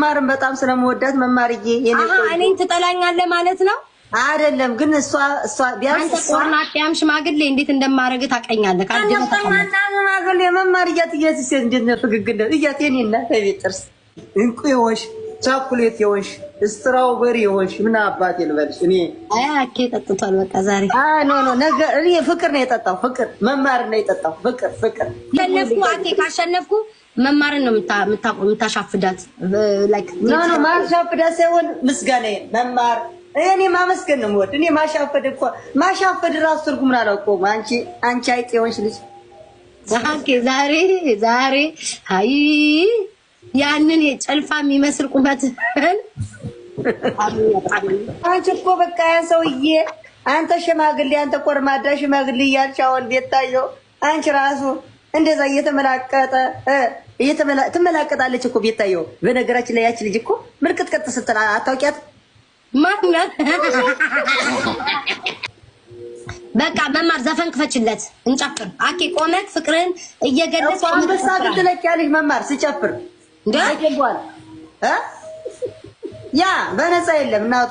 መማርን በጣም ስለምወዳት መማርዬ የኔ እኔን ትጠላኛለህ ማለት ነው? አይደለም ግን እሷ ቢያንስ አንተ ቆርናጤያም ሽማግሌ እንዴት እንደማደርግ ታውቀኛለህ። ሽማግሌ መማር እያት እያት ሴት እንዴት ነው ፍግግነት እያት የኔ እናት ቤት ጥርስ እንቁ የሆንሽ ቻኩሌት የሆንሽ ስትራውበሪ የሆንሽ ምን አባቴ ልበልሽ። እኔ አኬ ጠጥቷል። በቃ ዛሬ ኖ ኖ ነገ እኔ ፍቅር ነው የጠጣው። ፍቅር መማር ነው የጠጣው። ፍቅር ፍቅር ካሸነፍኩ አኬ ካሸነፍኩ መማርን ነው የምታሻፍዳት። ላይክ ኖ ኖ ማሻፍዳት ሳይሆን ምስጋናዬን መማር እኔ ማመስገን ነው የምወድ። እኔ ማሻፈድ እኮ ማሻፈድ ራሱ ትርጉሙን አላውቀውም። አንቺ አይጥ የሆንሽ ልጅ አኬ ዛሬ ዛሬ አይ ያንን የጨልፋ የሚመስል ቁመት አንቺ እኮ በቃ ያን ሰውዬ አንተ ሽማግሌ አንተ ቆርማዳ ሽማግሌ እያልሽ አሁን ቤታየው አንቺ ራሱ እንደዛ እየተመላቀጠ ትመላቀጣለች እኮ ቤታየው። በነገራችን ላይ ያቺ ልጅ እኮ ምልክት ስትል አታውቂያት? ማናት? በቃ መማር ዘፈን ክፈችለት እንጨፍር። አኬ ቆመክ ፍቅርን እየገለጽ አንበሳ ግን ትለቂያለሽ መማር ስጨፍር ያ በነፃ የለም እናቱ።